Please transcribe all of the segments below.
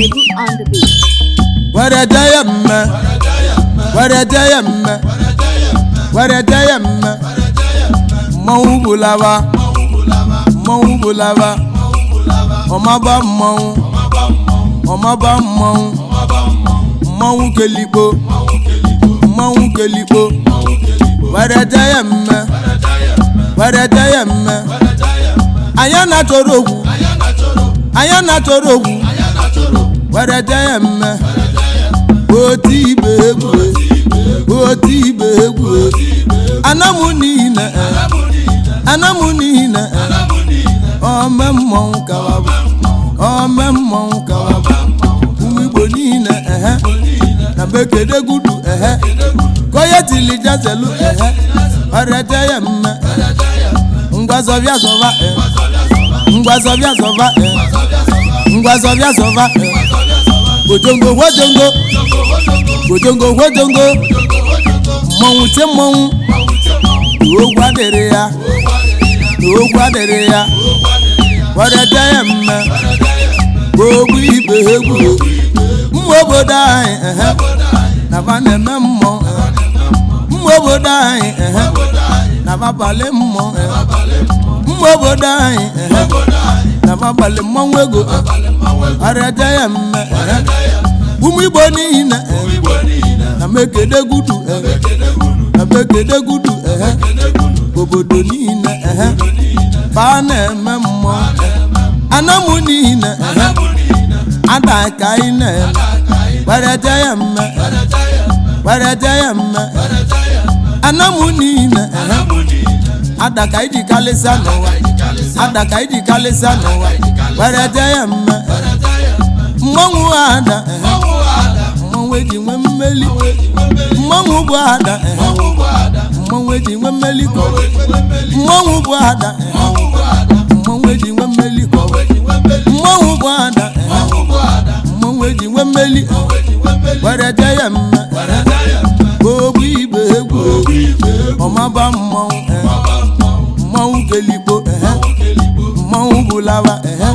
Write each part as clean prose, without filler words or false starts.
Ebu on the beat. Were jee mme, were jee mme, were jee mme. Mmọnwụ bụlaba, mmọnwụ bụlaba, ọmaba mmọnwụ, ọmaba mmọnwụ, mmọnwụ kelikpo, mmọnwụ kelikpo. Were jee mme, were jee mme. Anyị na-achọrọ okwu, anyị na-achọrọ okwu. Were jee mme. Oti ibe egwu, oti ibe egwu. Anamụ niile, anamụ niile. Ome mmọnwụ kawabụ, ome mmọnwụ kawabụ. Ụmụ Igbo niile, ehe, na bekede gudu, ehe, koye tili jazelu, ehe, ọrẹjẹ ya mme. Ngwa zọbịa zọba, ngwa zọbịa zọba, ngwa zọbịa zọba. Gojongo wojongo, gojongo wojongo. Mmọnwụ tie mmọnwụ, ogwu adịrị ya, ogwu adịrị ya. Were jee ya mme, ogbu ibe egwu. Mmụ obodo anyị, ehe, na ba na-eme mmụọ. Mmụ obodo anyị, ehe, na ba balị mmụọ. Mmụ obodo anyị, ehe, na ba balị mmọnwụ ego. Were jee ya mme, ehe. Ụmụ Igbo niile, na mekede gudu, na mekede gudu, ehe. Obodo niile, ehe, ba na-eme mmụọ. Anamụ niile, ehe, ada ka anyị na-eme. Were jee ya mme, were jee ya mme. Anamụ niile, ehe, ada ka anyị ji kalịsịa n'ụwa, ada ka anyị ji kalịsịa n'ụwa. Were jee ya mme. Mmọnwụ ada, ehe, mmọnwụ eji nwe mmeli. Mmọnwụ bụ ada, ehe, mmọnwụ eji nwe mmeli ka ọ bụ. Mmọnwụ bụ ada, ehe, mmọnwụ eji nwe mmeli ka ọ bụ. Mmọnwụ bụ ada, ehe, mmọnwụ eji nwe mmeli. Were jee ya mme, ogbu igbe egwu. Ọmaba mmọnwụ, ehe, mmọnwụ kelikpo, ehe, mmọnwụ bụlawa, ehe.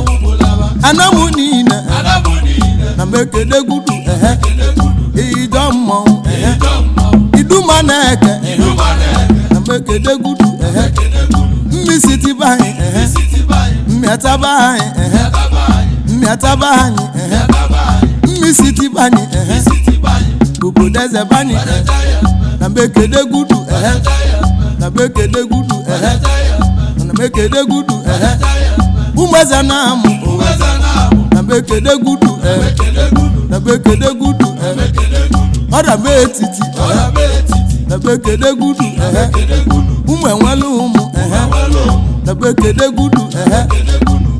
Anamụ niile, na mekede gudu, ehe, ijọ mmọnwụ, ehe, iduma na-eke, ehe, na mekede gudu, ehe. Mmisi anyị, ehe, mmịataba anyị, ehe, mmịataba anyị, ehe, mmisi tibanyị, ehe, obodo eze banyị, ehe, na mekede gudu, ehe, na mekede gudu, ehe, na mekede gudu, ehe. Ụmụ eze na-amụ, na mekede gudu, ehe, na mekede gudu, ehe. Ọrịa mee etiti, ehe, na bekede gudu, ehe. Ụmụ enwelu ụmụ, ehe, na bekede gudu, ehe.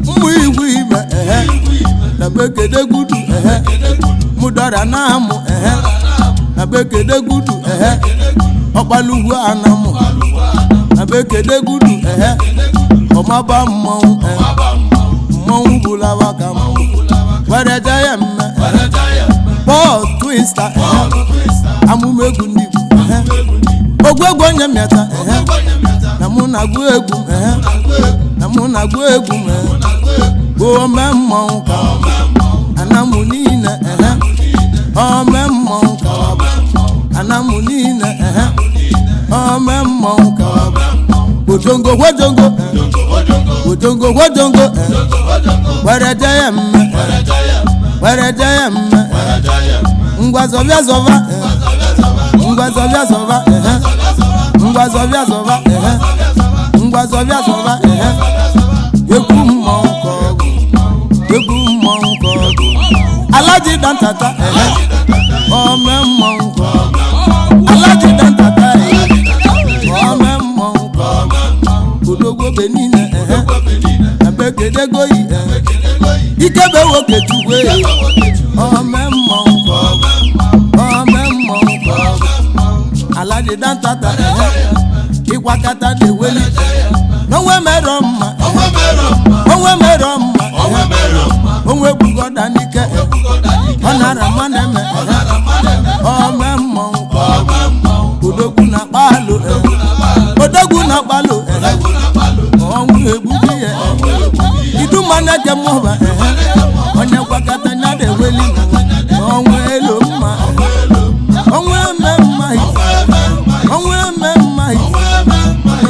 Ụmụ igwe ime, ehe, na bekede gudu, ehe. Mụdọra na-amụ, ehe, na bekede gudu, ehe. Ọkpalugwu anamụ, na bekede gudu, ehe. Ọmaba mmọnwụ, ehe, mmọnwụ bụlawa ka m were jee ya mme, ehe. Paul Twista, ehe, amụma egwu ndị Igbo, ehe. Ogwu egwu onye mmịata, ehe, na mụ na-agụ egwu, ehe, na mụ na-agụ egwu, ehe. Ome mmọnwụ ka anamụ niile, ehe, ome mmọnwụ ka anamụ niile, ehe, ome mmọnwụ ka. Wojongo wojongo, wojongo wojongo, were jee ya mme, were jee ya mme. Ngwa zọbịa zọba, ngwa zọbịa zọba, ehe, ngwa zọbịa zọba, ehe, ngwa zọbịa zọba, ehe. Egwu mmọnwụ ka ọgụ, egwu mmọnwụ ka ọgụ. Alaji dantata, ehe, ome mmọnwụ ka ọgụ. Alaji dantata, ehe, ome mmọnwụ ka ọgụ. Odogwo be niile, ehe, na bekedegoyi, ehe, ikebe nwoke chukwu, ehe, ome mmọnwụ ka ọgụ, ome mmọnwụ ka ọgụ. Alaji dantata, ehe, ịkwakata na-eweli n'onwe merọ mma, onwe merọ mma, onwe gbugoda n'ike, ọ nara mma na-eme, ome mmọnwụ ka ọgụ. Odogwu na kpalụ, odogwu na kpalụ, ọnwụ egbugi ya. Idumana ke mọba, onye gwakọta nya na-eweli. ekweli ọnwa elu mma ọnwa eme mma ọnwa eme mma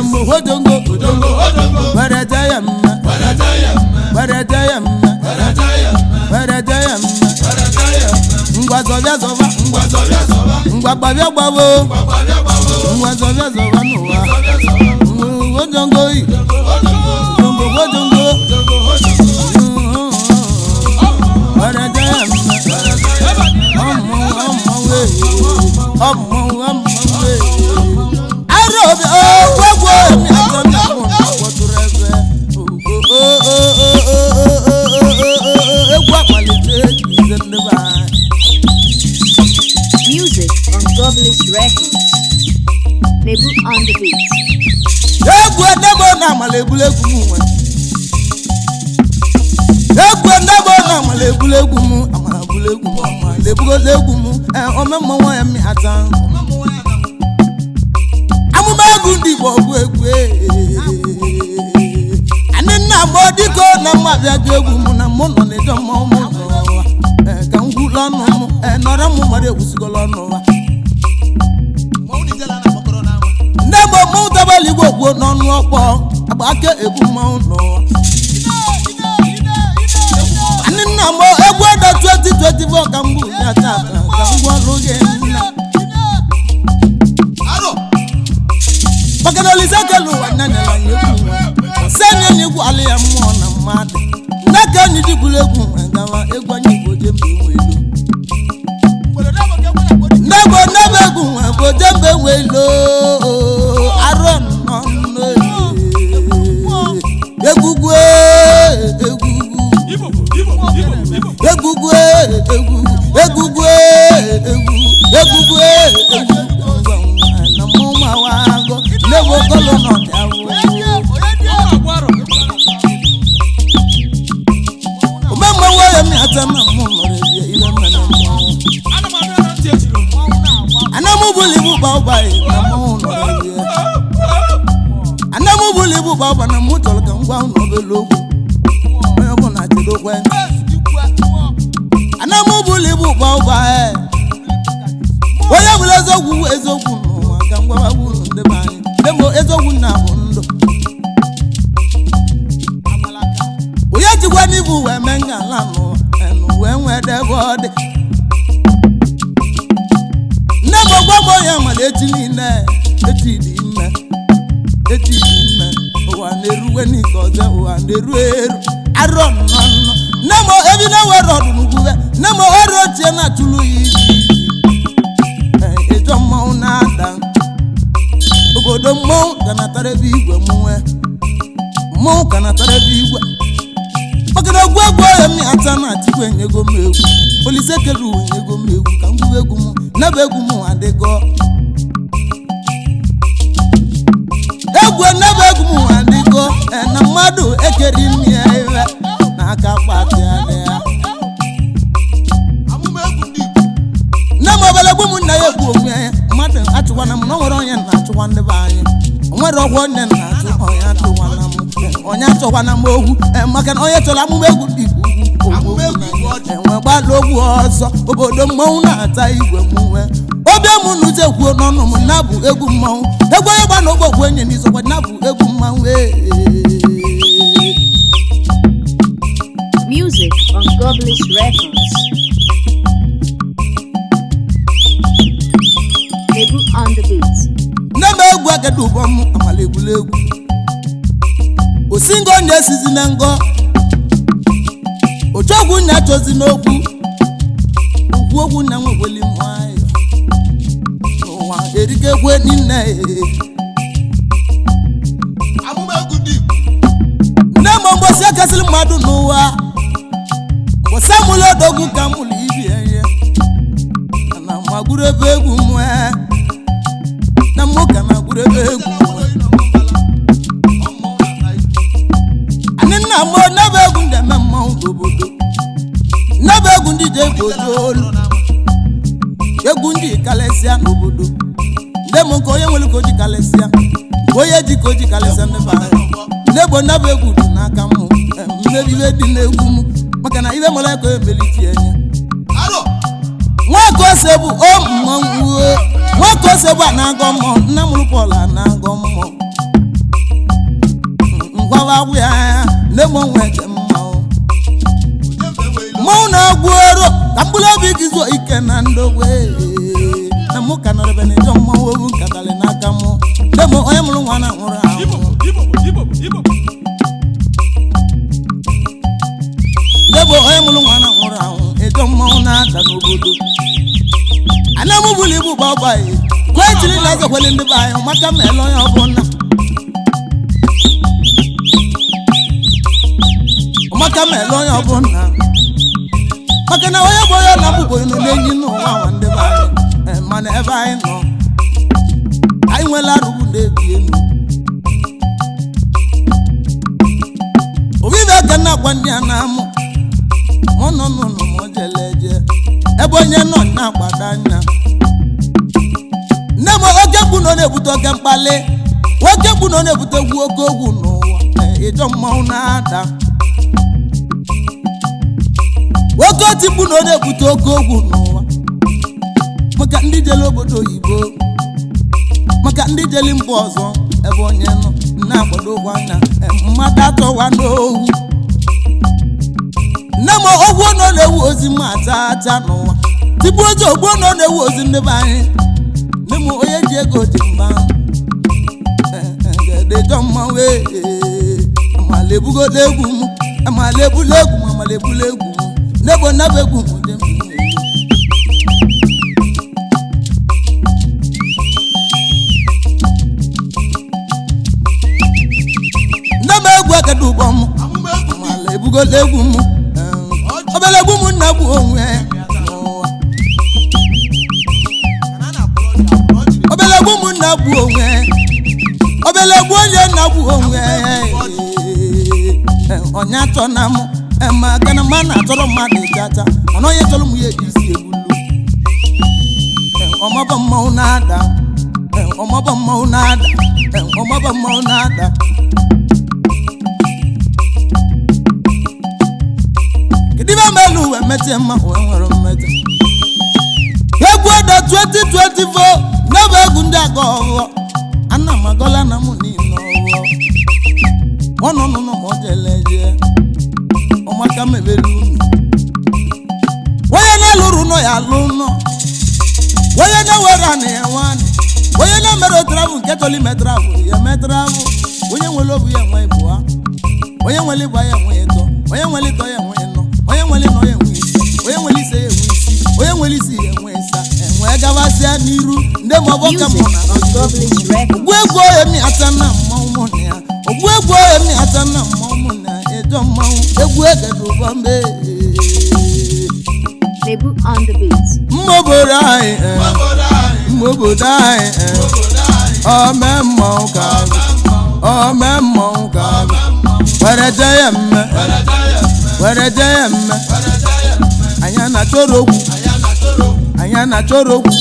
mgbe hodongo were je ya mma were je ya mma were je ya mma ngwa zọbịa zọba ngwa gbabịa gbabo ngwa zọbịa zọba n'ụwa hodongo yi hodongo hodongo were je ya mma ọmọ ọmọ wee ọmọ ọmọ wee arọbị ogwegwe mi atọ mi ahụ kpọtụrụ ebe egwu amalite ize ndị be anyị. Music on Goblins Records. Nebu on the beat. Egwu ndebe na amala egbula egwu m nwe egwu ndebe na amala egbula egwu m amala egbula egwu m amala ebugola egwu m ome mmọnwụ ya mi ata amụma egwu ndị Igbo bụ egwu anyị nna m dịka na mma bịa jụ egwu m na mụ nọ n'ịjọ mmọnwụ m n'ụwa ka m gwula ọnụ m nọrọ m mmadụ egwusigola ọnụ ụwa nne m mụ dabala igwe kwuo n'ọnụ ọkpọ agba aka egwu mmanwụ n'ụwa anyị nna m egwu edo 2024 ka m bụ ya tata ka m gwa ọlụ gị nna maka na Olise kelu ụwa nna nyere anyị egwu nwa senye na igwu alị ya mmụọ na mmadụ nne ka anyị jikwuru egwu nwa gawa egwu anyị bụ ojembe nwe elu nnegbo nnebe egwu nwa bụ ojembe nwe elu arọ nnọ nnọ egwugwu egwugwu egwugwu egwu egwugwu egwu egwugwu egwu na mụ mawago nnegbo kọlọ nọ dị awụ omemgbe ya mi ata na mụ nọrọ ebie ile mmene mmọnwụ anamubuli bụ gba na mmanwụ nọrọ ebie anamubuli bụ gba na mụ chọrọ ka m gwa unu obele okwu onye ọbụla chedokwe anamubuli bụ gba onye bụla eziokwu eziokwu n'ụwa ka m gwawa unu ndị be anyị ndị mbụ eziokwu na bụ ndụ onye jikwa n'ibu wee mee ngala n'ụwa enu wee nwee debe ọ dị nne m gwa m onye mara echi niile echi dị ime echi dị ime ụwa na-eruwe n'ike ọzọ ụwa na-eru eru arọ nnọ nnọ nne m ebi na-ewere ọdụ n'ugwuwe nne m ọrụ ochie na-achụlụ ya iji iji ịjọ mmanwụ na-ada obodo mmanwụ ka natara ebe igwe mụnwe mmanwụ ka natara ebe igwe maka na ogwu egwu ọhịa m ata na achịkwa enyego m egwu Olise kere uwe nyego m egwu ka m gwuwe egwu m nebe egwu m adịgo egwu nebe egwu m adịgo na mmadụ ekeri m ya iwe n'aka kpatịa ya nne m obere egwu m nna ya egwu onwe ya mmadụ achụkwana m na o nwere onye na-achụkwa ndị be anyị o nwere ọgwụ onye na-achụ onye achụkwana m onye achọkwana m ogwu maka na onye chọrọ amụma egwu ndị Igbo ugwu enwe gbala ogwu ọzọ obodo mmọnwụ na-ata igwe m nwe obi m na uche kwuo n'ọnụ m na-abụ egwu mmanwụ egwu onye gba na ụgbọgwụ enyi n'izọkwa na-abụ egwu mmanwụ ee. Music on Goblins Records. Nebu on the beat. Nne m egwu agadi ụbọ m amala egbula egwu osingo na-esizi na ngọ ochogwu na achọzi n'okwu ukwu okwu na nwekweli nwayọ n'ụwa erikekwe nne nne m mgbọsi ekesịrị mmadụ n'ụwa mgbọsi amụla odogwu ka mụlụ ibi enye na magburu ebe egwu mụe na mụ ka na-agburu ebe egwu mụe anyị nna m n'ebe egwu ndị eme mmanwụ n'obodo n'ebe egwu ndị ji egwu olu egwu ndị kalịsịa n'obodo ndị m nke onye nwere ka o ji kalịsịa nke onye ji ka o ji kalịsịa ndị be anyị n'egbo n'ebe egwu dị n'aka m mmebi ibe dị n'egwu m maka na ibe mara ka emeliti enye Nwoke ose bụ o mmanwụ nwoke ose bụ na-agọ mmụọ nne mụrụ Pọl na-agọ mmụọ ngwawa agwụ ya nne m onwe eche mmanwụ mmanwụ na-agwụ ero ka mkpụrụ obi gị zuo ike na ndogwe na mụ ka nọrọbe na ịjọ mmanwụ obu nkatalị n'aka mụ nne m onye mụrụ nwa na nwụrụ anwụ nne m onye mụrụ nwa na nwụrụ anwụ ịjọ mmanwụ na-ada n'obodo ana m bụrụ ibu gbagbaghị gwa ejiri na azakwele ndị be anyị maka ma ele onye ọbụla maka ma ele onye ọbụla maka na onye bụ onye na-abụbụ onye na-enyi n'ụwa nwa ndị be anyị mana ebe anyị nọ anyị nwela arụgbu na-ebi elu obibe ka na-agwa ndị a na-amụ mụ nọ n'ụlọ ma o jele eje ebe onye nọ na-agbado anya nne m oke mkpu na ọ na-ebute oke mkpali nwoke mkpu na ọ na-ebute egwu oke ogwu n'ụwa ịjọ mmanwụ na-ada nwoke oti mkpu na ọ na-ebute oke ogwu n'ụwa maka ndị jele obodo oyibo maka ndị jele mba ọzọ ebe onye nọ na-agbadokwa anya mmadụ atọwa n'owu nne m ogwu nọ na-ewu ozi m acha acha n'ụwa tupu ozi ogbu nọ na-ewu ozi ndị be anyị nne m onye ji ego ji mba gedejọ mmanwụ amala ebugodo egwu m amala ebula egwu m amala ebula egwu m nebo naba egwu m dị m. Nne m egwu ekedo ụgbọ m amala ebugodo egwu m obele egwu m nna gbu onwe n'ụwa obele egwu m nna gbu onwe obele egwu onye nna gbu onwe onye achọ na mụ maka na mma na-achọrọ mmadụ ịchacha mana onye chọrọ m ya eji isi egbulu ọmọbọ mmanwụ na-ada ọmọbọ mmanwụ na-ada ọmọbọ mmanwụ na-ada. Kedu ibe melu uwe mete mma uwe nwere mmete egwu ede 2024 n'ebe egwu ndị aga ọghọ ana m agọla na mụ niile ọghọ ọnụnụnụ ma ọ jele jee ọmaka mebere unu onye na-alụrụ nọ ya alụ nọ onye na-ewere anị ya nwanị onye na-emere travel nke chọrọ ime travel ya eme travel onye nwere obu ya enwe ịbụa onye nwere ịbụa ya enwe ịtọ onye nwere ịtọ ya enwe ịnọ onye nwere ịnọ ya enwe ise onye nwere ise ya enwe isii onye nwere isii ya enwe ịsa enwe gabasịa n'iru ndị ma ọ bụ ka mụ na Music on Goblins Records. ogbu egwu emi ata na mmanwụ mụ na ya ogbu egwu emi ata na mmanwụ mụ na ya ịjọ mmanwụ egwu egede ụbọ mbe Nebu on the beat. mma obodo anyị mma obodo anyị ome mmanwụ ka ome mmanwụ ka were jee ya mme were jee ya mme anyị na-achọrọ okwu anyị na-achọrọ okwu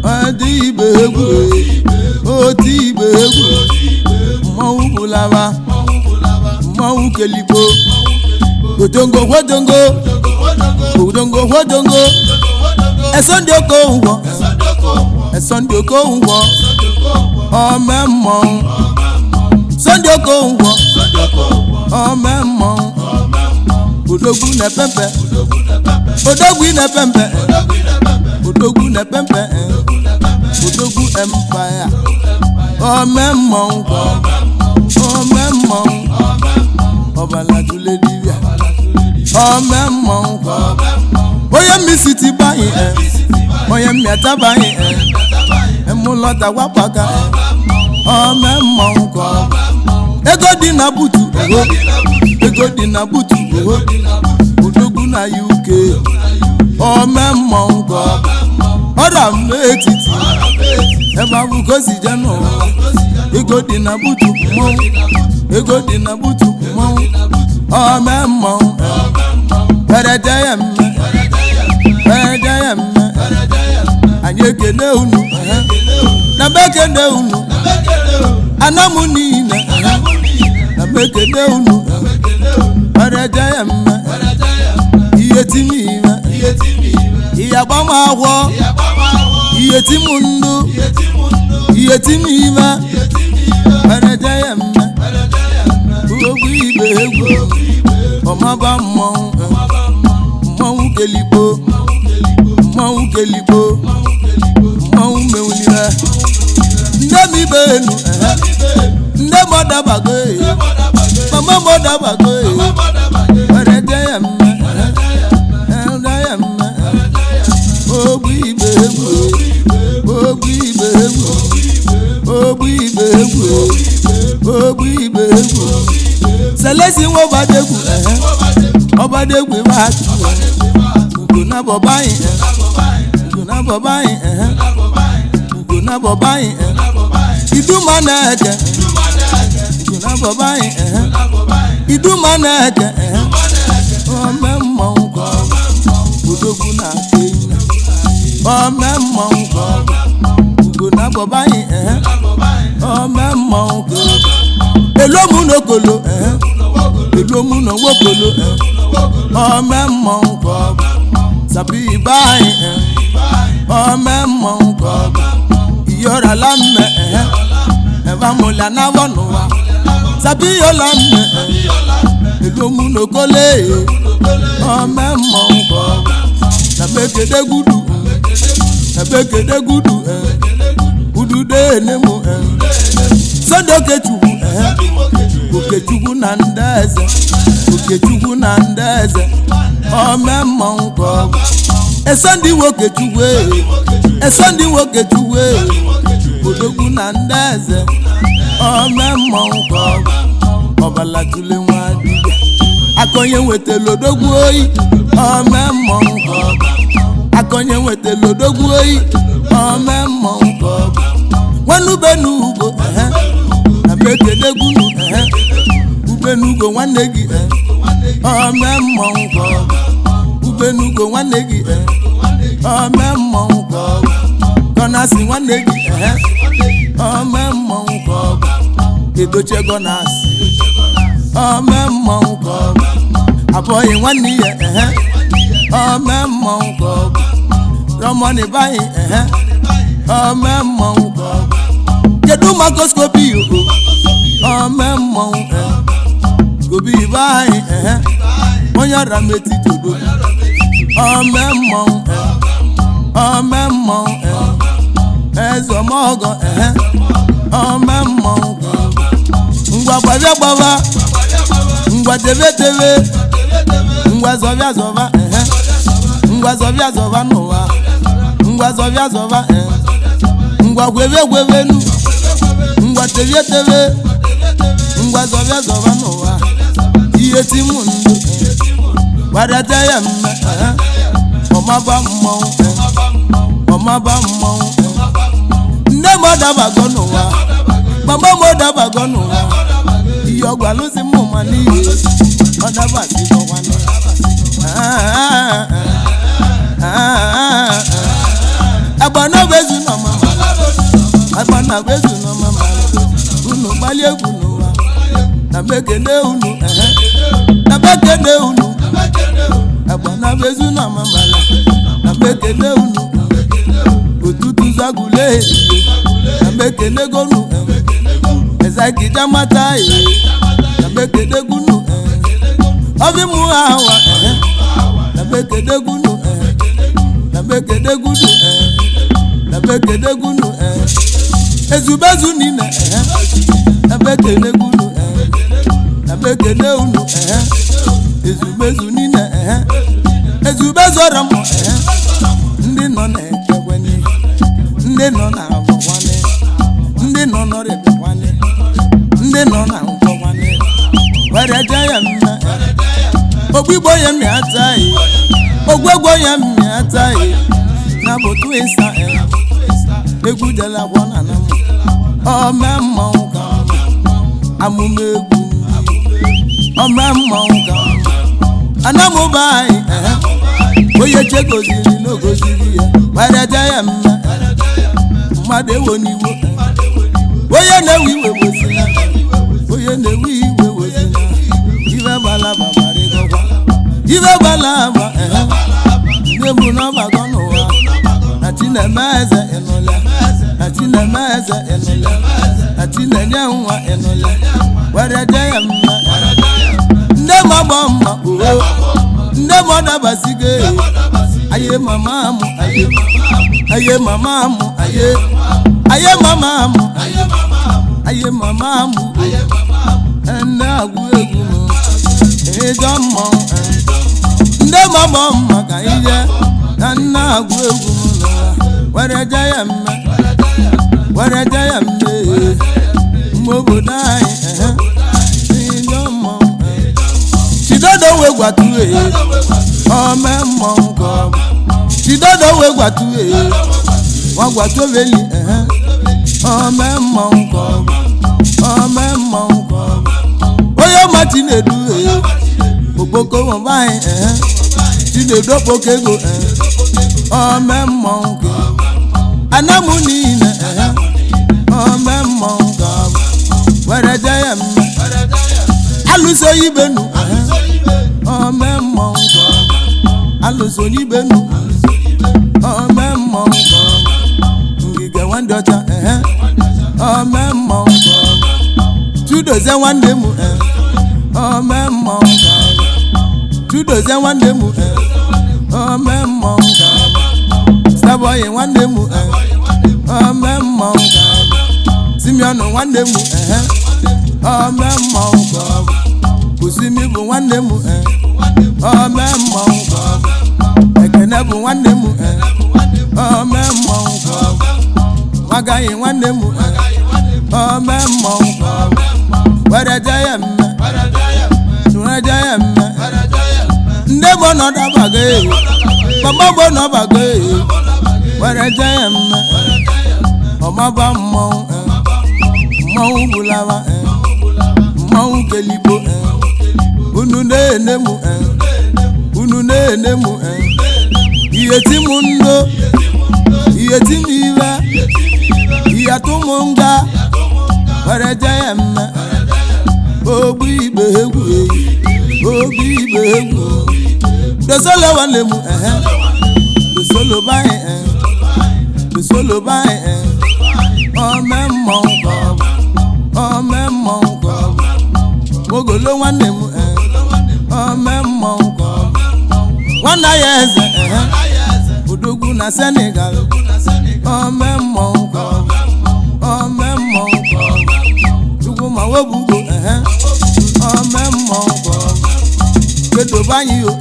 ọdị igbe egwu oti igbe egwu mmanwụ bụlaba mmanwụ kelikpo odongo hwodongo odongo hwodongo ẹsọ ndị oke ngwọ ẹsọ ndị oke ngwọ ome mmọnwụ sọndị oke ngwọ ome mmọnwụ odogwu na-epempe odogwu na-epempe odogwu na-epempe odogwu empire ome mmọnwụ ome mmọnwụ ọbala tụle dibịa ome mmọnwụ onye mmisi ti gbanyị onye mmịata banyị emụlọta gwapaka ome mmọnwụ ka ego dị na butu oho ego dị na butu oho odogwu na UK ome mmọnwụ ka ọra m n'etiti ebe abụ ka o si je n'ụwa ego dị na butu mmọnwụ ego dị na butu mmọnwụ ome mmọnwụ were jee ya mme were jee ya mme anyị ekene unu na m ekene unu ana m niile na m ekene unu were jee ya mme ihe timi ime ihe Ihe agbamakwụkwọ ihe ti m ndụ ihe ti m ime were ya mme ogwu ibe egwu ọmaba mmọnwụ mmọnwụ kelikpo mmọnwụ kelikpo mmọnwụ mewulire nne m ibe enu nne m ọdabago mama m ọdabago were ya mme ya mme ogwu ibe egwu ogwu ibe egwu ogwu ibe egwu ogwu ibe egwu selesi nwa ọbadegwu ọbadegwu ebe atụ ugo na bọbaghị ugo na bọbaghị ugo na bọbaghị iduma na-eke ugo na bọbaghị iduma na-eke ome mmọnwụ ka odogwu na-aka enyi ome mmọnwụ ka ugo na bọbaghị ome mmọnwụ ka elomu n'okolo elomu n'owokolo ome mmọnwụ ka sabi ibe anyị ome mmọnwụ ka iyọrọ la mme ẹ̀fà mọ̀lẹ́ anáwọ̀ n'ụwa sabi yọla mme elomu n'okolo ome mmọnwụ ka na bekedegudu na bekedegudu udude enemu Sunday Okechukwu Okechukwu na ndị eze Okechukwu na ndị eze ome mmọnwụ ka ọ bụ Esonde Okechukwu Esonde Okechukwu odogwu na ndị eze ome mmọnwụ ka ọ bụ ọbala tule nwa dibịa akọnye nwetara odogwu oyi ome mmọnwụ ka ọ bụ akọnye nwetara odogwu oyi ome mmọnwụ ka ọ bụ nwanne ubenugo na bekedegunu ubenugo nwanne gị ome mmọnwụ ka ọ bụ ubenugo nwanne gị ome mmọnwụ ka ọ bụ gọnasị nwanne gị ome mmọnwụ ka ọ bụ edoche gọnasị ome mmọnwụ ka ọ bụ abụghị nwanne ya ome mmọnwụ ka ọ bụ rọmọnị baghị ome mmọnwụ ka ọ bụ kedu makoskopi o ome mmọnwụ gobi ibe anyị onye ọra m etiti odo ome mmọnwụ ome mmọnwụ eze ọmọgọ ome mmọnwụ ngwa gbabịa gbaba ngwa tebe tebe ngwa zọbịa zọba ngwa zọbịa zọba n'ụwa ngwa zọbịa zọba ngwa gwebe gwebenu ngwa tebe tebe ngwa zọbịa zọba n'ụwa ihe ti mụ ndụ gbadata ya mme ọmaba mmọnwụ ọmaba mmọnwụ nne m ọdabago n'ụwa mama m ọdabago n'ụwa ihe ọgwa lụzi m ma n'ihe ọdabazigọkwana agbanabezu nọ mama agbanabezu nọ mama unu gbalie egwu n'ụwa na mekene unu na mekene unu agbanabezu nọ mama na mekene unu otutu zagule na mekene gonu ezagida mata na mekene gunu ọbịmụ awa na mekene gunu na mekene gunu na mekene gunu ezubezu nile na mekene gunu na mekene unu ezubezu nile ezubezu ọrọ m ndị nọ na-ekekweni ndị nọ na-abọkwane ndị nọ n'ọrịbịakwane ndị nọ na nkwọkwane were je ya mme ogbigbo ya mmịata ogwegwo ya mmịata na bụ twisa egwu jela gwọ na na m ome mmọnwụ ka amụma egwu ome mmọnwụ ka anamụba anyị onye chegoziri n'ogoziri ya were je ya mme mmadụ ewo n'iwo onye na-ewe iwe wezila onye na-ewe iwe wezila iwe gbalaba marịgọkwa iwe gbalaba Ndị bụ n'ọgbakọ n'ụwa na Chinemeze ịnụla na Chinemeze ịnụla na Chinenye nwa ịnụla were je ya mma nne m ọgbọ mma uwe nne m ọdabasigo aye mama mụ aye aye mama mụ aye aye mama mụ aye mama mụ nne agwụ egwu m ịjọ mmọnwụ nne m ọgbọ mma ka ije na nne agwụ egwu m n'ụwa were je ya mma were je ya mma mma obodo anyị ịjọ mmọnwụ Chidodo wee gwatu ome mmọnwụ ka ọ bụ Chidodo wee gwatu nwa gwatu obeli ome mmọnwụ ka ọ bụ ome mmọnwụ ka ọ bụ onye ma Chinedu okpoko nwanyị Chinedu okpoko ego ome mmọnwụ ka ọ bụ anamụ niile ome mmọnwụ ka ọ bụ were je ya mma alụso ibenu ome mmọnwụ ka ọ bụ alụso ibenu ome mmọnwụ ka ọ bụ ngige nwandị ọcha ome mmọnwụ ka ọ bụ Chidozie nwanne m ome mmọnwụ ka ọ bụ Chidozie nwanne m ome mmọnwụ ka ọ bụ Starboy nwanne m ome mmọnwụ ka ọ bụ Simeon nwanne m ome mmọnwụ ka ọ bụ Osimi bụ nwanne m ome mmọnwụ ka ọ bụ Ekene bụ nwanne m ome mmọnwụ ka ọ bụ Nwagaghị nwanne m ome mmọnwụ ka ọ bụ were je ya mma were je ya mma nne m nọ dabago mama m nọ bago were je ya mma ọmaba mmọnwụ mmọnwụ gbulawa mmọnwụ keligbo unu na-ene m unu na-ene m ihe ti m ndo ihe ti m iwe ihe tụ m nga were je ya mma ogbu igbe egwu ogbu igbe egwu dosolo nwanne m dosolo banyị dosolo banyị ome mmọnwụ ka ọ bụ ome mmọnwụ ka ọ bụ mogolo nwanne m ome mmọnwụ ka ọ bụ nwanna ya eze odogwu na Senegal ome mmọnwụ ka ọ bụ ome mmọnwụ ka ọ bụ chukwu ma webugo ome mmọnwụ ka ọ bụ kedobanyị o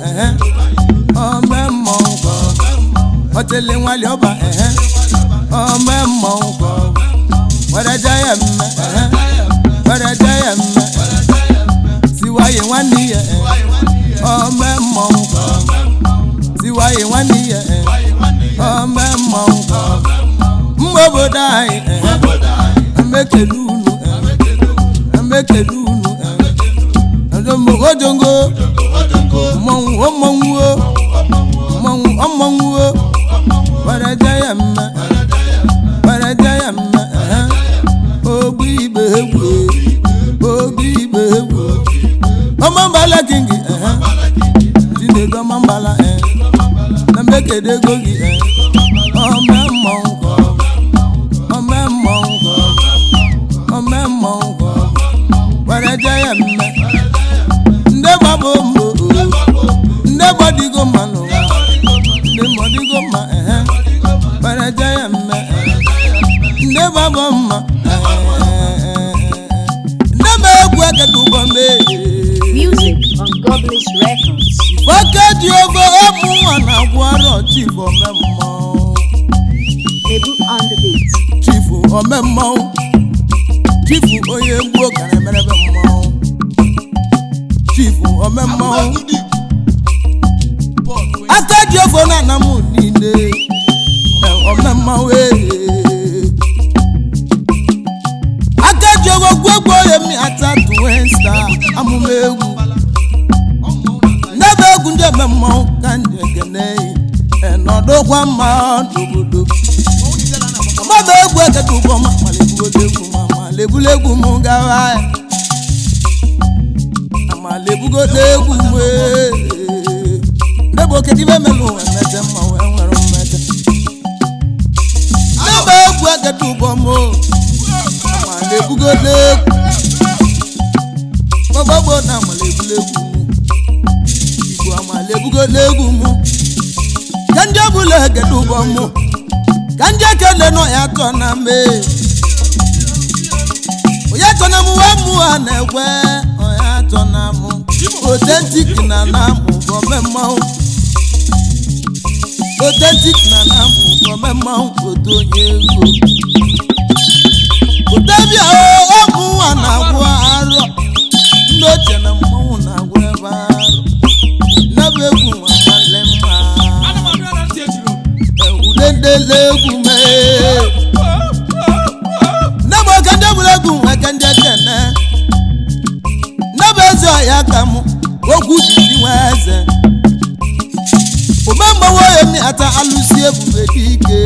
ome mmọnwụ ka ọ bụ ọtele nwali ọba ome mmọnwụ ka ọ bụ were je ya mma were je ya mma siwaye nwanne ya ome mmọnwụ ka ọ bụ siwaye nwanne ya ome mmọnwụ ka ọ bụ mma obodo anyị emekele unu emekele unu ojongo mmọnwụ mmọnwụ mmọnwụ mmọnwụ were je ya mma were je ya mma ogbu igbe egwu ogbu igbe egwu ọmọmbala kingi Chinedu ọmọmbala na mbekede ego gị ome mmọnwụ ka ọ bụ ome mmọnwụ ka ọ bụ ome mmọnwụ ka ọ bụ were je ya mma ndị gbabụ mbụ ndị gbadigo mma n'ụwa ndị gbadigo mma were je ya mma ndị gbabụ mma ndị ma egwu ekete ụbọ mee Music on Godless Records. Oke ji ogo ọmụ nwa na-agwụ arọ chief ome mmọnwụ Nebu on the beat. chief ome mmọnwụ chief onye gbuo kara emerebe mmọnwụ chief ome mmọnwụ aka ji ofo na ana m niile ome mmọnwụ ee aka ji ogo gwegwo onye mi ata tuwensta amụma egwu n'ebe egwu ndị eme mmọnwụ ka ndị ekene nọdụkwa mma n'obodo ọgbaba egwu ekete ụgbọ ma malebugolo egwu ma malebulu egwu m gawa amalebugolo egwu m ee. Igbo kedu ibe melu emete mma wee nwere mmete n'ebe egwu agadi ụbọ m amala ebugola egwu gbagbagbo na amala ebula egwu m Igbo amala ebugola egwu m ka ndị ọbụla egede ụbọ m ka ndị ekele nọ ya tọ na mee onye tọ na m wee mụ ha na-ekwe onye atọ na mụ otentik na na mụ bụ ome mmanwụ otentik na na mụ bụ ome mmanwụ otu onye ego ụtebịa ọmụ nwa na-agwụ arọ ndị ochie na mmanwụ na-agwụ ebe arọ nnabụ egwu nwa male mma udendele egwu mee nnabụ oke ndị bụrụ egwu nwa ka ndị ekene nnabụ eze ọhịa ka mụ okwu jiji nwa eze ome mgbanwe onye mi ata alụsi ebube dike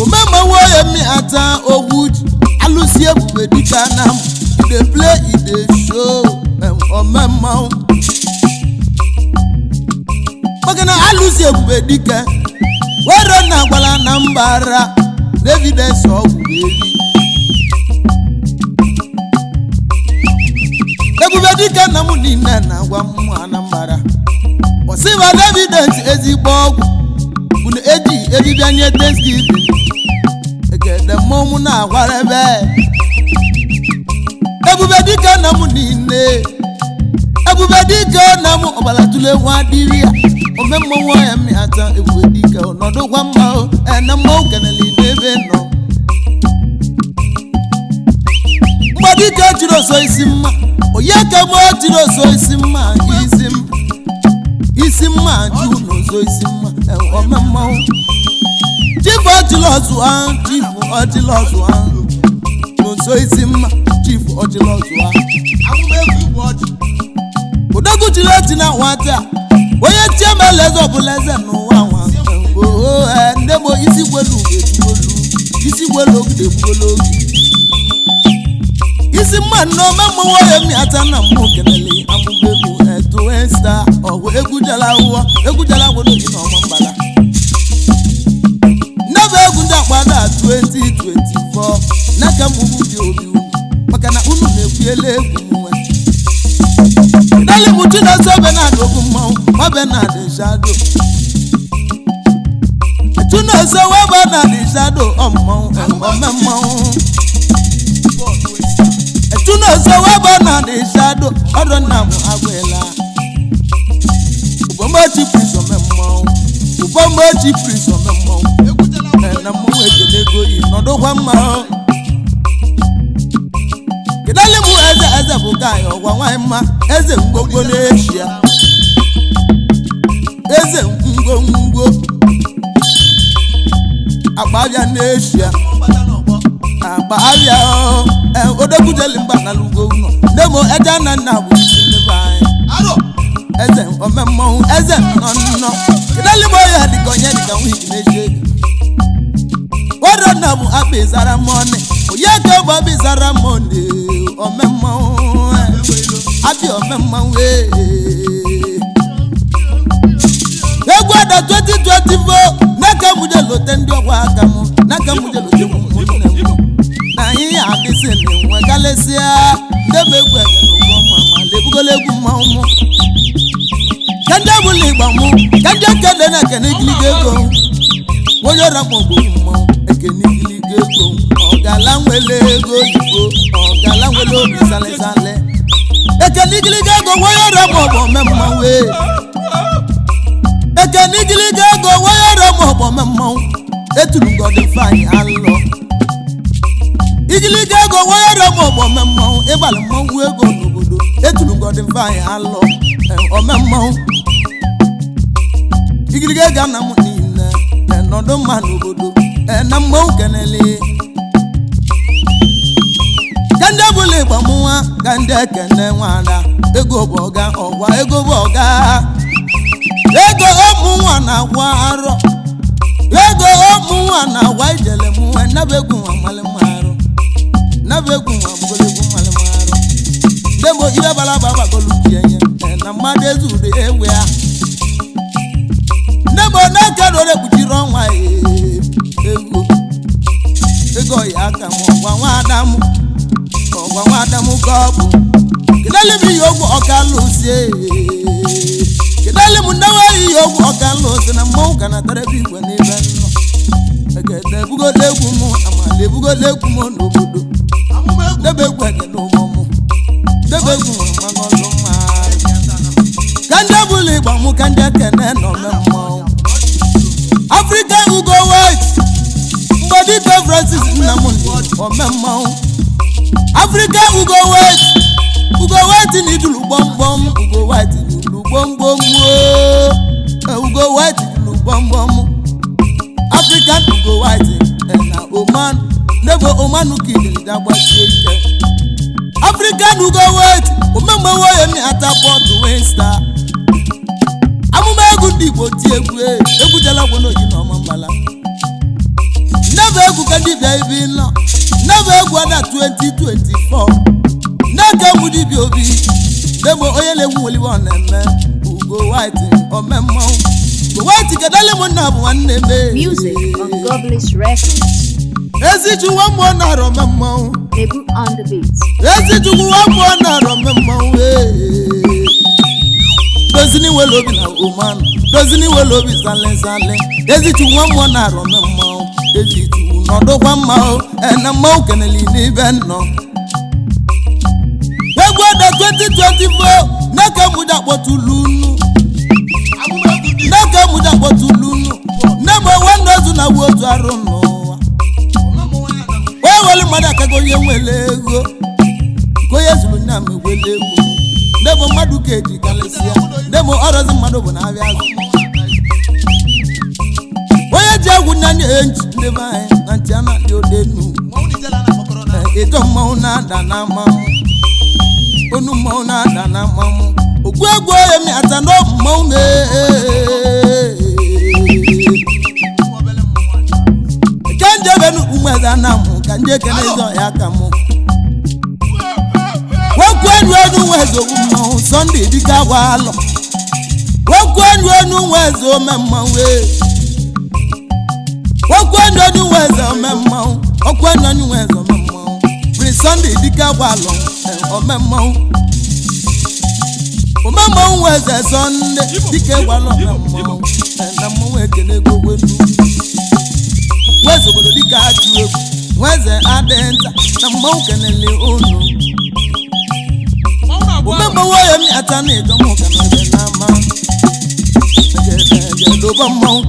ome mgbanwe onye mi ata ogwu ji alụsi ebube dike na m dey play e dey show ome mmanwụ maka na alụsi ebube dike were na agwala na mbara evidence ọgwụ eri ebube dike na mụ niile na-agwa mmụ anambra ọsịba evidence ezigbo ọgwụ bụ na eji ebibịa nye thanksgiving egede mmọnwụ na-agwara ebe ebube dike na mụ niile ebube dike na mụ ọbara tụle nwa dịrị ya ome mmọnwụ ya mmịata ebube dike ọnọdụkwa mma o ene mmọnwụ kenele n'ebe nọ mgbe dike jiri ọsọ isi mma onye ka mụ jiri ọsọ isi mma isi m isi mma jụ n'ụzọ isi mma ome mmanwụ chifu ọchịlị ọzụ ahụ chifu ọchịlị ọzụ ahụ n'ụzọ isi mma chifu ọchịlị ọzụ ahụ odogwu chiri echi na nwata onye chiemela eze ọbụla eze n'ụwa nwa oo nne m isi gwelu egbugolu isi gwelu ogide egbugolu oge isi mma nneọma mmanwụ onye mmịata na mmụ kelele amụma egwu etu esta ọgwụ egwu jala ụwa egwu jala agwụ n'oge na ọma mbala nnebe egwu ndị akpada 2024 n'aka m ugwu dị obi unu maka na unu na-ekwuela egwu nwe Dali mu Chinonso Bernard okwu mmanwụ nwa Bernard Shado Chinonso nwa Bernard Shado ọ mmanwụ ome mmanwụ Chinonso nwa Bernard Shado ọdọ nna m agwụla Ụbọmachi prince ome mmanwụ Ụbọmachi prince ome mmanwụ na mmanwụ ekele ego yi nọdụkwa mma kedali m eze eze bụ gaanyị ọgwa nwanyị mma eze ngwongwo n'eshia eze ngwongwo akpa abịa n'eshia akpa abịa odogbujeli mba na lugo ụlọ nne m eje na nna bụ isi ndị be anyị eze ome mmọnwụ eze nnọ nnọ kedali m oya dịka onye dịka nwiki na-eji ego wọ́dọ̀ náà mú abizara mọ́ni òye kẹ́bọ̀ abizara mọ́ni ọmọ mọ́wọ́ abi ọmọ mọ́wọ́ egwu ọ̀dà 2024 n'aka mú jẹ́ lóte ndị ọgwa aka mụ n'aka mú jẹ́ lóte mụ nne mụ na ihe adịsị na nwe galesịa ndebe egwu ege na ụgbọ mma ma lebugola egwu mmanwụ mụ ka ndị ọbụla igba mụ ka ndị ekele na ekene igiliga ego onye ọrịa mkpọgbu mmanwụ ekene igiliga ego ọgala nwele ego oyibo ọgala nwele obi salesale ekene igiliga ego onye ọrịa mkpọgbu ome mmanwụ ee ekene igiliga ego onye ọrịa mkpọgbu ome mmanwụ eturu ngọdị fanyị alọ igiliga ego onye ọrịa mkpọgbu ome mmanwụ ịgbalị mmanwụ ego n'obodo eturu ngọdị fanyị alọ ome mmanwụ igiliga ego ana m niile nọdụ mma n'obodo na mmanwụ kenele ka ndị ọbụla ịgba m nwa ka ndị ekene nwada ego bụ ọga ọgwa ego bụ ọga ego ụmụ nwa na-agwa arọ ego ụmụ nwa na-agwa ijele m nwa naba egwu nwa mmalị mma arụ naba egwu nwa bụgolo egwu mmalị mma arụ Dembo ibe balaba gbagolu enye na mmadụ ezuru ewe ya. Nne m na-eke na ore kpuchiri ọnwa ego ego ya aka m ọgwa nwa m ọgwa nwa m ka ọ bụ kedele m ihe ogwu ọka lụzie kedele m nnewe ihe ogwu ọka lụzie na mmanwụ ka na-atara ebe igwe n'ebe nnọ egede ebugola egwu m amala ebugola egwu m n'obodo debe egwu egede ụgbọ m debe egwu m mmanụ mma ka ndị ọbụla ịgba mụ ka ndị ekene nọ me mmanwụ Africa Ugo White Mgbadike Francis Nnamdi ome mmanwụ Africa Ugo White Ugo White na idulu gbọmgbọm Ugo White idulu gbọmgbọm ooo Ugo White idulu gbọmgbọm African Ugo White na Oman nebo Oman ka idili dagbasie ike African Ugo White omemgbe ya mi atapọtụ winsta amụma egwu ndị Igbo ti egwu egwu jela gwo n'oji na ọma mbala nnebe egwu ka dibịa ibi nọ nnebe egwu ada 2024 nneke egwu dibịa obi ndegbo onye na-egwu nweliwe ọ na-eme Ugo White ome mmanwụ Ugo White kedali m nna bụ nwanne m Music on Godbliss Records. Ezichukwu mmụọ na-arọ ome mmanwụ Nebu on the beat. Ezichukwu mmụọ na-arọ ome mmanwụ dozini wele obi na oman dozini wele obi sale sale Ezichukwu mmụọ na-arọ ome mmanwụ Ezichukwu nọdụkwa mma o na mmanwụ keneli n'ibe nnọ egwu ede 2024 neke mụja kpọtụlụ unu neke mụja kpọtụlụ unu nne m nwanne ozu na wu otu arụ n'ụwa o welu mmadụ akago onye nwere ego ka onye zuru nna m egwele egwu nne m mmadụ ka eji karịsịa nne m ọrọzi mmadụ bụ na-abịa azụ onye ji egwu nya nye nchi ndị be anyị na ntị a na-adị odenu ịjọ mmanwụ na-ada na mmanwụ onu mmanwụ na-ada na mmanwụ okwu egwu onye mịata na mmanwụ mee ke njebenu umeze na mụ ka ndị ekene ịzọ ya ka mụ wekwu enu enu nweze ogbu mmanwụ Sunday dike agwa alọ wekwu enu enu nweze ome mmanwụ wekwu enu enu nweze ome mmanwụ okwu enu enu nweze ome mmanwụ Prince Sunday dike agwa alọ ome mmanwụ ome mmanwụ nweze Sunday dike agwa alọ ome mmanwụ na mmanwụ ekene gogwenu nweze obodo dike atụ egwu nweze adị nta na mmanwụ kenele unu omemgbe ya mi ata na ịdọ mụ ka na n'ama edobe mmanwụ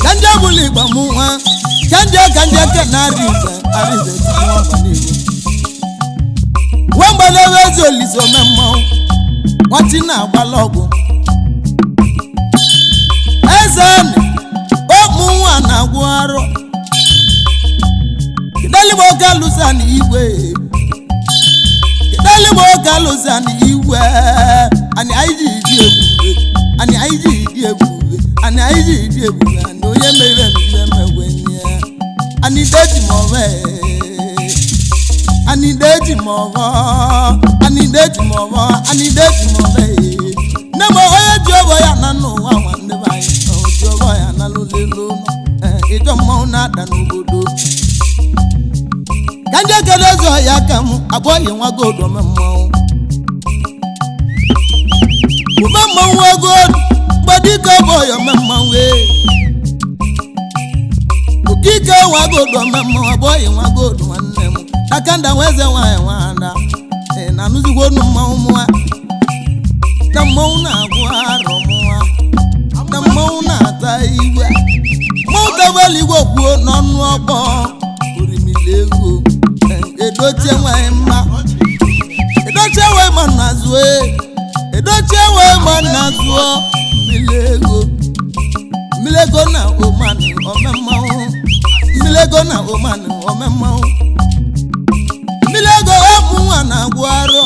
ka ndị ọbụla igba mụ nwa ka ndị ka ndị eke na-arị ize arịze nwa mgbe na-ewe ezi olise ome mmanwụ nwachi na-agbala ọgwụ eze ụmụ nwa na-agwụ arụ kedeligbo oke alụsa na igwe kedeligbo oke alụsa na igwe anyị anyị ji ji ebube anyị anyị ji ji ebube anyị anyị ji ji ebube na onye mere ememe megwenye anyị deji ma ọbẹ anyị deji ma ọbọ anyị deji ma ọbọ anyị deji ma ọbẹ nne m onye ji ọbọ ya na n'ụwa nwanne be anyị ji ọbọ ya na lụlelu ụlọ ịjọ mmanwụ na-ada n'obodo ka ndị ekele ụzọ ya ka m abụghị nwa gold ome mmanwụ ome mmanwụ gold mgbadike bọyị ome mmanwụ okike nwa gold ome mmanwụ abụghị nwa gold nwanne m akanda nwa eze nwaanyị nwada ị na-anụzikwa onu mmanwụ mụa na mmanwụ na-agwụ arọ mụa na mmanwụ na-ata igwe mmanwụ tabelu igwe kwuo n'ọnụ ọgbọ orimili ego edochie nwanyị mma edochie nwanyị mma na zụọ edochie nwanyị mma na zụọ mmiri ego mmiri ego na omani ome mmanwụ mmiri ego na omani ome mmanwụ mmiri ego ọmụ nwa na-agwụ arọ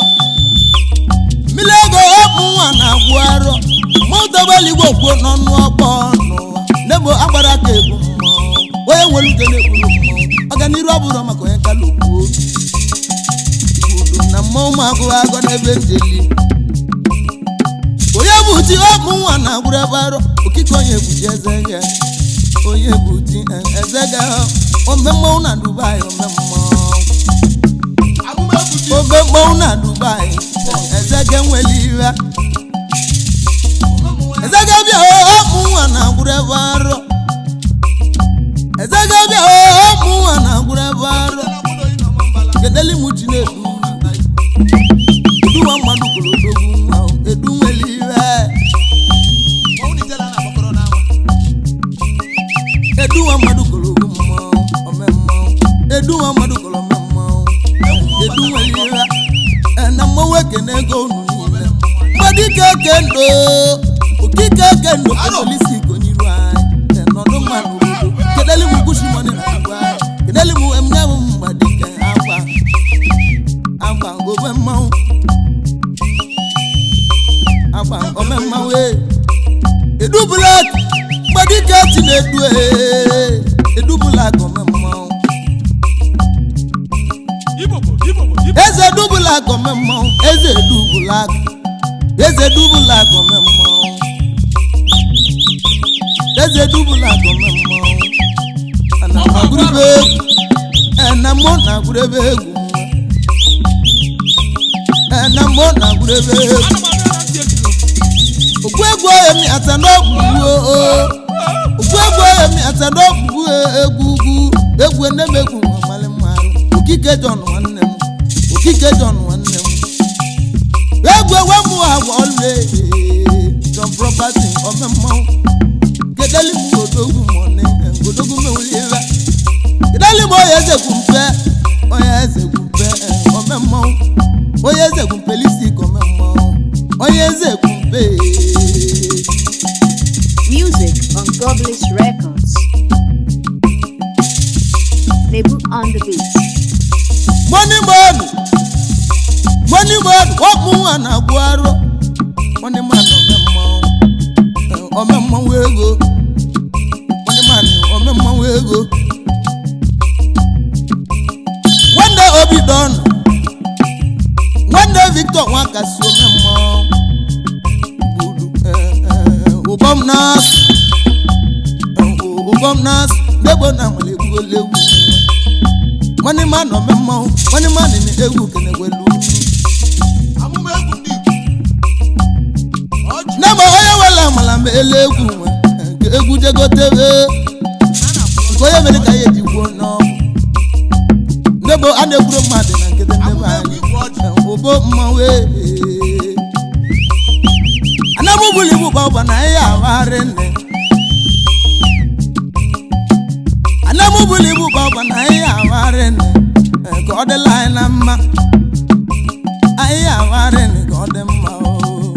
mmiri ego ọmụ nwa na-agwụ arọ mmanwụ tabelu igwe kwuo n'ọnụ ọgbọ n'ụwa nebo agbara aka egwu mmanwụ onye nwere uche na-ekwuru mmanwụ ọganiru abụrụ maka onye kala okwuo agụwa agọ n'ebe njeli onye bụ chi ọmụ nwa na agwụrụ ebe arọ okike onye bụ chi eze gị onye bụ chi eze gị ome mmanwụ na Dubai ome mmanwụ obe mmanwụ na Dubai eze gị enwela iwe eze gị bịa ọmụ nwa na agwụrụ ebe arọ eze gị bịa ọmụ nwa na agwụrụ ebe arọ kedeli m chi na-edu eduwa mmadụ kwuru odogwu nwa edu nwere iwe eduwa mmadụ kwuru ogwu mmọnwụ ome mmọnwụ eduwa mmadụ kwuru ome mmọnwụ edu nwere iwe na mmọnwụ ekene ego unu niile mgbadike kendo okike kendo polisi konyiru anyị nọdụ mma n'obodo kedeli m gushi mọni na igwe anyị kedeli m emnye m mgbadike agba agba ome mmanwụ agba ome mmanwụ ee edu bulak mgbadike ti na-edu ee edu bulak ome mmanwụ eze edu bulak ome mmanwụ eze edu bulak eze edu bulak ome mmanwụ eze edu bulak ome mmanwụ ana m agụrụbe egwu ena mụ na agụrụbe egwu ena mụ na agụrụbe egwu òkú egwu emi ata n'ọgwụgwụ òkú egwu emi ata n'ọgwụgwụ egwu ugwu egwu enemegwu nwamalị mmarụ okike John nwanne m okike John nwanne m egwu ewe mụ agwa ọlụ John property ome mmanwụ kedeli m odogwu mọni odogwu mewuli ebe kedeli m onye eze kwumpe onye eze kwumpe ome mmanwụ onye eze kwumpe lisi ome mmanwụ onye eze kwumpe. Music on Goblish Records. Nebu on the beat. Money man, money man, ọmụ nwa na-agwụ arụ. Money man ome mmanwụ, ome mmanwụ ego. Money man ome mmanwụ ego. Nwanne Obi Don, nwanne Victor Nwakasi ome mmanwụ. Gburu ụbọm na-asụ, ụbọm na-asụ, n'egbo na amala egbuola egwu. Money man ome mmanwụ, money man na-egwu kenegwelu. Nne m onye wela amala ma ele egwu nwe nke egwu jegotebe nke onye mere ka ya eji gwuo n'ọgwụ nne m a na-egburu mmadụ na nkịtị ndị be anyị ụbọ mmanwụ ee anamụbụli ibu gbagba na ihe awagharị nne anamụbụli ibu gbagba na ihe awagharị nne ka ọ dịla anyị na mma anyị awagharị nne ka ọ dị mma oo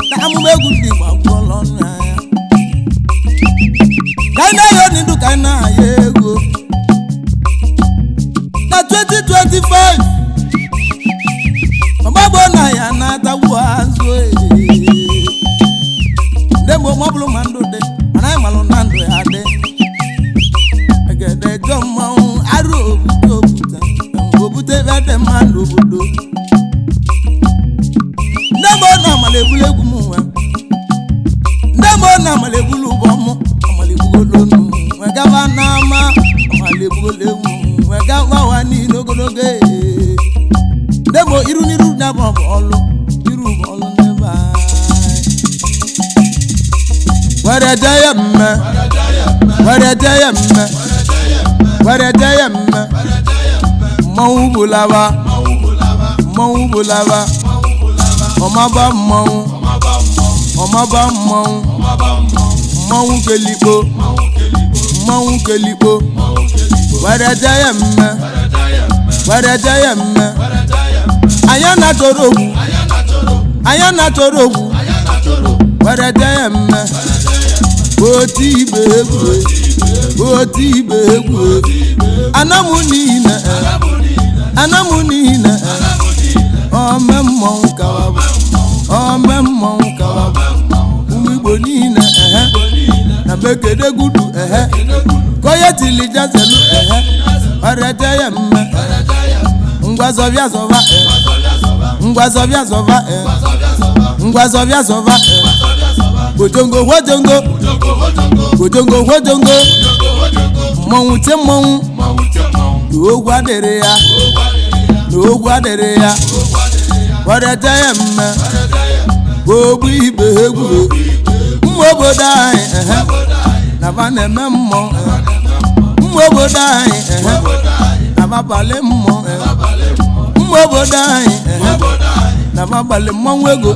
na amụma egwu ndị Igbo agwụla ọnụ anya ka anyị na-ayọ n'idu ka anyị na-ayọ ego na 2025 ọgbagbo na ya na-atagbu azụ ee ndị mgbe ọ bụrụ ma ndụ dị mana anyị malụ na ndụ ya dị egede jọ mmanwụ arụ obute obute obute ebe dị mma n'obodo ndị mgbe ọ na-amala ebulu egwu m nwe ndị mgbe ọ na-amala ebulu ụgbọ mụ amala egbugolo onu nwe gaba n'ama amala egbugolo egwu m nwe gaba ụwa niile ogologo ee ndị mgbe iru n'iru na-abụ bụ ọlụ iru bụ ọlụ ndị be anyị were jee ya mme were jee ya mme were jee ya mme mmanwụ bụlaba mmanwụ bụlaba ọmaba mmanwụ ọmaba mmanwụ mmanwụ kelikpo mmanwụ kelikpo were jee ya mme were jee ya mme anya na-achọrọ ogwu anya na-achọrọ ogwu were jee ya mme oti ibe egwu oti ibe egwu anamụ niile anamụ niile ome mmọnwụ kawabụ ome mmọnwụ kawabụ ụmụ Igbo niile ehe na mekede gudu ehe konye tili jazelu ehe ọrịa ya mme ngwa zọbịa zọba ehe. Ngwa zọbịa zọba ngwa zọbịa zọba ojongo wojongo ojongo wojongo mmọnwụ tie mmọnwụ na ogwu adịrị ya na ogwu adịrị ya were jee ya mme ogbu ibe egwu mmụ obodo anyị ehe na ba na-eme mmụọ mmụ obodo anyị ehe na ba balị mmụọ mmụ obodo anyị ehe na ba balị mmọnwụ ego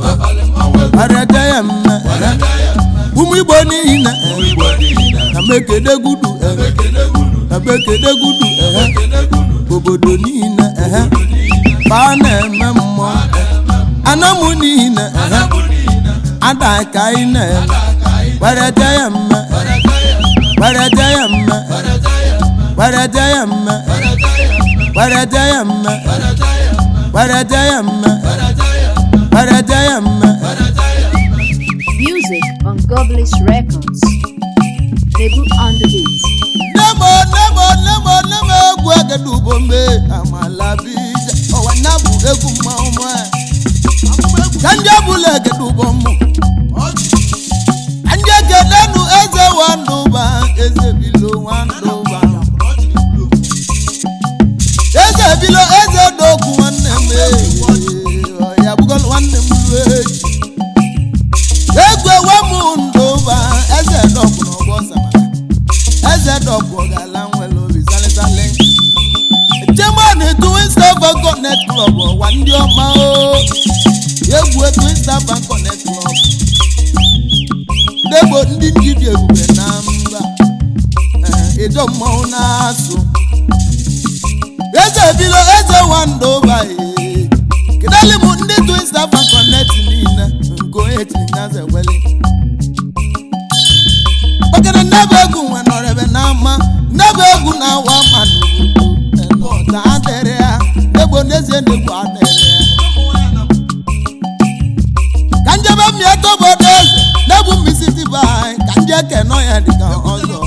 were jee ya mme ehe ụmụ Igbo niile na mekede gudu na mekede gudu ehe obodo niile ehe ba na-eme mmụọ anamụ niile ehe ada ka anyị na-eme were jee ya mme were jee ya mme were jee ya mme were jee ya mme were jee ya mme were jee ya mme. Music on Goblish Records. Nebu on the beat. Nemo nemo nemo nemo egwu egedubo mbe amala bija ọwa nabụ egwu mmanwụ ka ndị ọbụla egedubo mmụ ka ndị ekelenu eze nwandụba eze bilo nwandụba eze bilo eze dokwu nwanne m ee, ya bụgolu nwanne m ruo echi egwu ewe m ndụba eze dokwu n'ọgbọ samara eze dọkwu ọgala nwere obi zalịzalị German Twin Star Connect Club ọwa ndị ọma o egwu Twin Star Connect Club degbo ndị njidi ebube na mba ịjọ mmanwụ na-asụ eze bilo eze nwandụba kedali m ndị Twin Star Connect niile nke onye tiri nyaze wele okere nnebe egwu nwe nọrọ ebe n'ama nnebe egwu na-awa mmadụ n'ọta adịrị ya egbo n'ezie na-egwu adịrị ya ka njebe mmịata obodo eze na-egbu mmisi dịbe anyị ka nje kenọ ya dịka ọzọ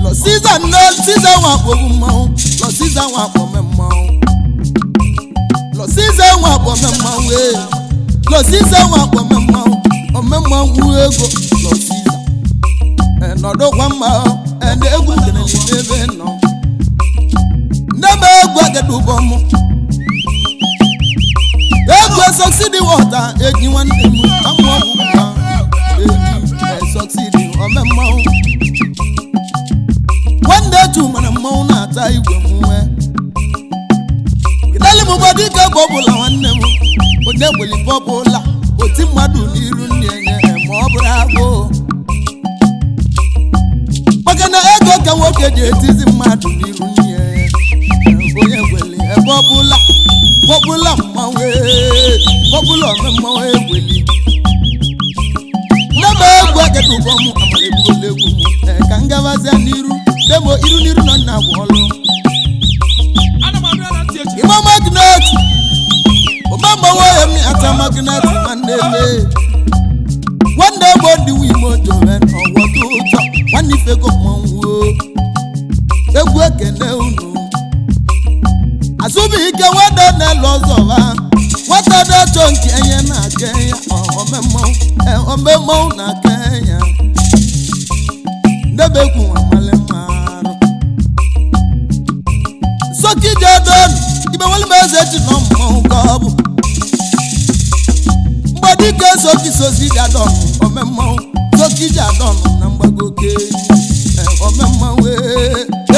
lọ siza nne siza nwakpogbu mmanwụ lọ siza nwakpome mmanwụ lọ siza nwakpome mmanwụ ee lọ siza nwakpome mmanwụ ome mmanwụ ego lọ siza nọdụkwa mma ndị egwu kelele n'ebe nọ nne m egwu agada ụbọ m egwu sọksidi wọta eji nwanne m amụ ọgwụ ka eji sọksidi ome mmanwụ nwanne etu mana mmanwụ na-ata igwe m nwee kedali m ụgbọdụ ike egwu ọbụla nwanne m onye gbeli bọbụla oti mmadụ n'iru nne enye ma ọ bụrụ agụụ maka na ego ka nwoke ji etizi mmadụ n'iru nne onye gweli ebe ọbụla ọbụla mmanwụ ọbụla ome mmanwụ egweli nne m egwu agada ụbọ m amara egbuola egwu m ka m gabazia n'iru demo iru n'iru nọ nna agwa ọlụ ịma magnet ọmammanwụ ya m ata magnet nwanne m nwanne egbo ndị wimo jove n'ọgwọdụ ụjọ nwanne ifego mmanwụ egwu ekene unu azụbụike nwada na-elu ọzọba nwata dachọ nke enye na-aka ya omemmanwụ na-aka ya ndebekwu nwamale mmarụ sokijedon ibe nwere m eze ji nọ mmanwụ ka ọ bụ mgbadike sokisosi jadon omemmanwụ sokijadon na mgbagoke omemmanwụ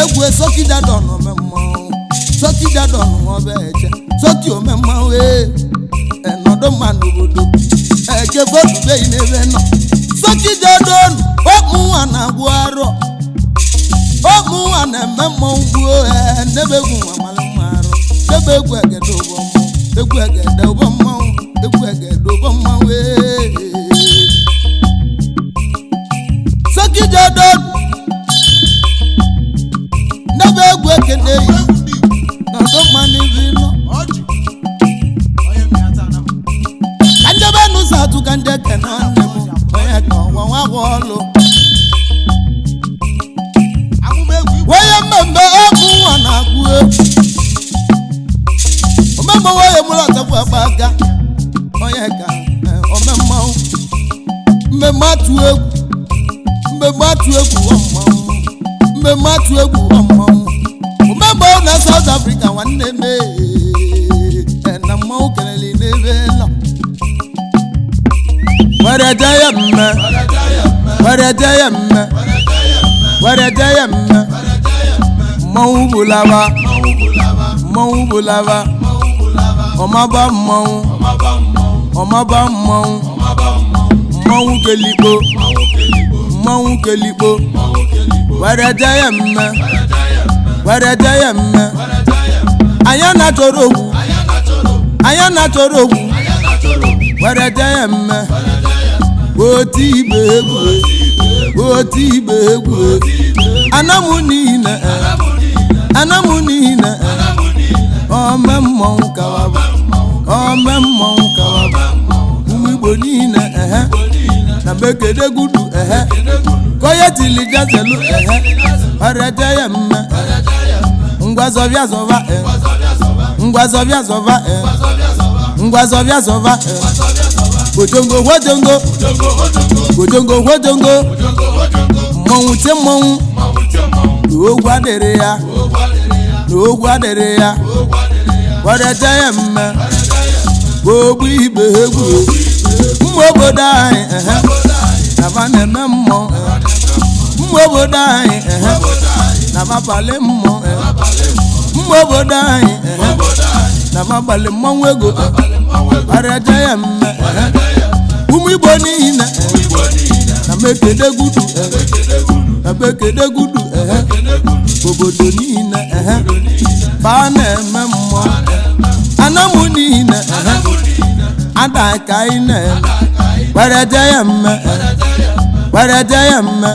egwu sokijadon omemmanwụ sokijadon nwaobeje soki omemmanwụ nọdụ mma n'obodo ekefotubeghị n'ebe nọ sokijadon ọmụnwa na-agwụ arọ ọmụnwa na-eme mmanwụ gbuo ndebegwu nwa mara mma arụ debe egwu egede ụbọ mmọnwụ egwu egede ụbọ mmanwụ egwu egede ụbọ mmanwụ ee sokijedon ndebe egwu ekene yi nọdụ mma n'ibi nọ ka ndebe n'ụzọ atụ ka ndị ekene nwanne m onye ka ọnwa nwa gwa ọlụ onye mmemme ọkụ nwa na-agụ egwu omemgbe onye mụrụ ọtọkwu Mmatụ egwu, mgbe mmatụ egwu mmanwụ, mgbe mmatụ egwu mmanwụ, omemgbe na South Africa. Nwanne m ee, na mmanwụ kelele n'ebe nọ were je ya mme, were je ya mme, were je ya mme. Mmanwụ bulaba, mmanwụ bulaba, ọmaba mmanwụ, ọmaba mmanwụ, mmanwụ kelikpo, mmanwụ kelikpo, were je ya mme, were je ya mme. Anya na-achọrọ ogwu, anya na-achọrọ ogwu, were je ya mme. Oti ibe egwu, oti ibe egwu, anamụ niile, anamụ niile, ome mmọnwụ kawaba, ome mmọnwụ kawaba. Ụmụ Igbo niile, ehe, na mekedegudu, ehe, koye tili jazelu, ehe, were je ya mme. Ngwa zọbịa zọba, e ngwa zọbịa zọba, e ngwa zọbịa zọba, e gojongo gojongo gojongo gojongo, mmọnwụ tie mmọnwụ na ogwu adịrị ya, na ogwu adịrị ya, were je ya mme. Ogbu ibe egwu, ụmụ obodo anyị, ehe, na ba na-eme mmụọ. Ụmụ obodo anyị, ehe, na ba balị mmụọ. Ụmụ obodo anyị, ehe, na ba balị mmọnwụ ego, were je ya mme. Ehe, ụmụ Igbo niile, na mekedegudu, na mekedegudu, ehe, obodo niile, ehe, ba na-eme mmụọ. Anamụ niile, ehe, ada ka anyị na-eme, were je ya mme, were je ya mme,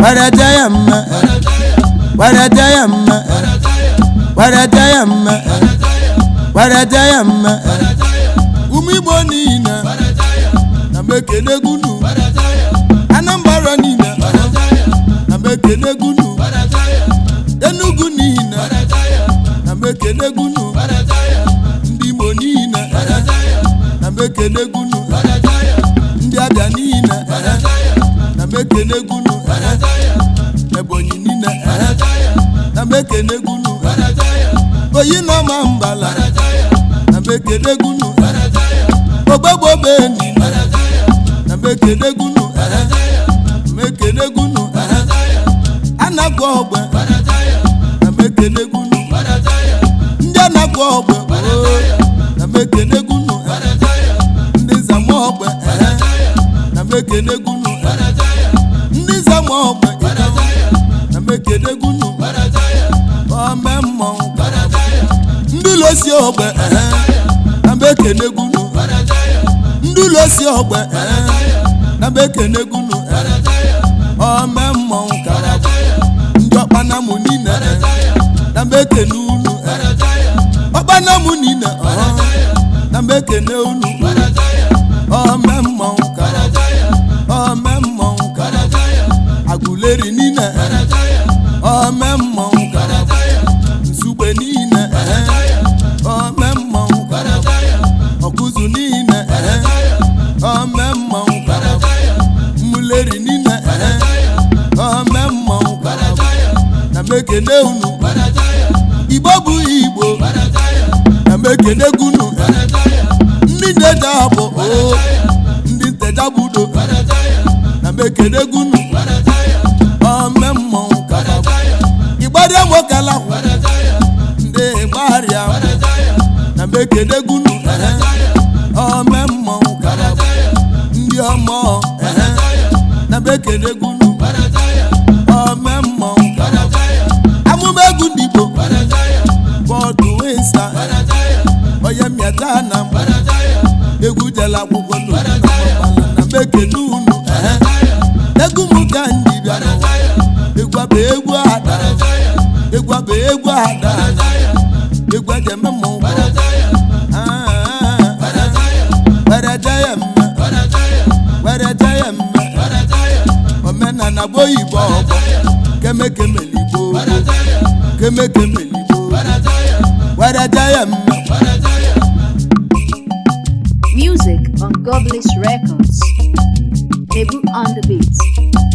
were je ya mme, were je ya mme, were je ya mme, were je ya mme. Ụmụ Igbo niile, na mekedegunu. Anambra niile, na mekedegunu. Enugu niile, na mekedegunu. Ndị Imo niile, na mekedegunu. Ndị Abịa niile, na mekedegunu. Ebonyi niile, na mekedegunu. Oyi na ọma mbala, na mekedegunu. Ogbegbobe niile, na mekedegunu, mekedegunu. Anagwa ogbe, na mekedegunu. Ndị anagwa ogbe, na mekedegunu. Ndị zama ogbe, na mekedegunu. Ndị zama ogbe, na mekedegunu. Ome mmọnwụ, ndị losi ogbe, na mekedegunu. Ndị losi ogbe, na mekedegunu. Ome mmọnwụ kara, ndị ọkpanamụ niile, na mekene unu. Ọkpanamụ niile, na mekene unu. Ome mmọnwụ kara, ome mmọnwụ kara. Agụleri niile, ome mmọnwụ kara. Nsugbe niile, ome mmọnwụ kara. Ọkụzụ niile, ome mmọnwụ kara. Mmuleri niile, ome mmọnwụ kara, na mekene unu. Igbo bụ Igbo, na mekenegunu. Ndị njeje abụ o, ndị ntejabudo, na mekenegunu. Ome mmọnwụ kara. Ịgbarịa nwokelahụ, ndị ịgbarịa, na mekenegunu. Ome mmọnwụ kara, ndị ọmọ, na mekenegunu. Ome mmọnwụ kara. Amụma egwu ndị Igbo, bọọdụ wesa onye mmịata na egwu jela akwụkwọ n'obodo na mekene unu. Egwu m ka ndị bịa n'ụwa. Egwu abụ egwu ada, egwu abụ egwu ada, egwu eji eme mmọnwụ. Were je ya mme, were je ya mme. Omenala bụ oyibo ọgbọ kemekemeligbo, kemekemeligbo, were je ya mme. Music on Godless Records. Nebu on the beat.